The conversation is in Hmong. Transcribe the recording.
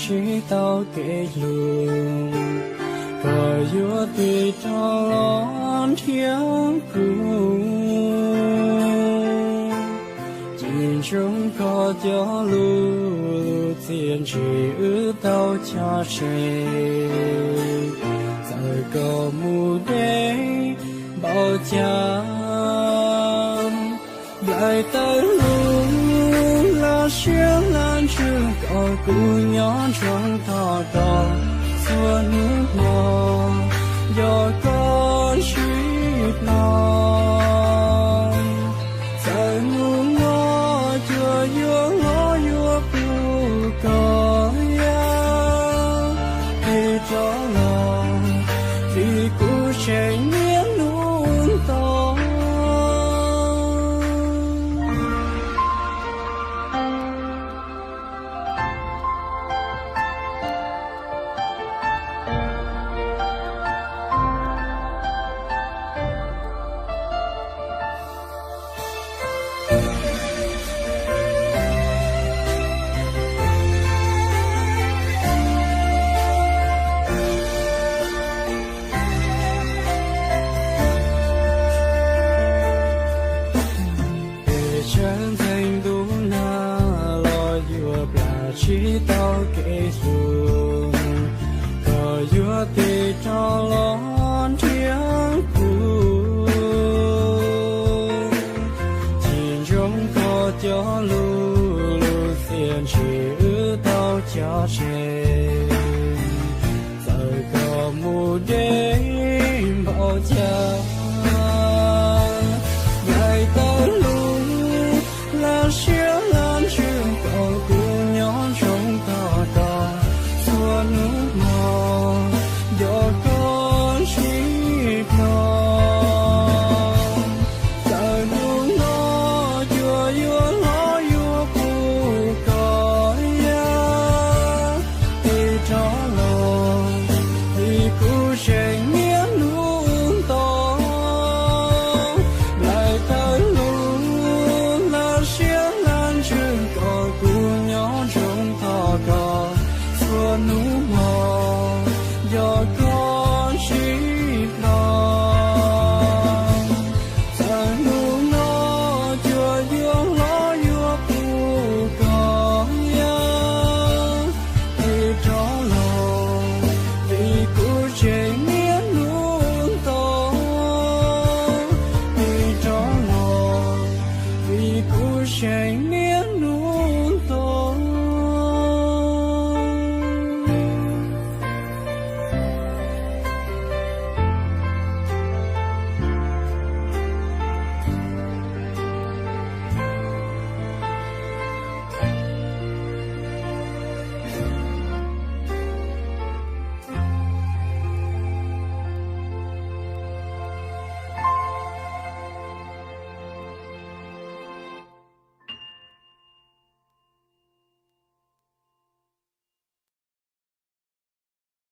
tsis tau kev hlub, koj yuav tig rov los nrhiav kuv. Cim ntsoov koj cov lus, lub txiaj ntsim wb tau cog tseg. Txawm koj mus deb npaum cas, nplaim tawm lub laj siab laj ntsws kom kuv nyob ntsoov tos koj txhua hnub hmo, nco koj ntsib hlo. Txawm hnub no cuag yuav hlob yuav pub koj yam, tig rov los vim kuv tseem niaj hnub nto. Pes tsawg ntxeev ntuj nag los yuav plam tsis tau kev hlub, koj yuav tig rov los nrhiav kuv. Cim ntsoov koj cov lus, lub txiaj ntsim wb tau cog tseg. Txawm koj mus deb npaum cas, nplaim tawm lub laj siab laj ntsws kom kuv nyob ntsoov tos koj txhua hnub hmo, nco koj ntsib hlo. Txawm hnub no cuag yuav hlob yuav pub koj yam, tig rov los vim kuv tseem niaj hnub nto. Nplaim tawm lub laj siab laj ntsws kom kuv nyob ntsoov tos koj txhua hnub hmo, nco koj ntsib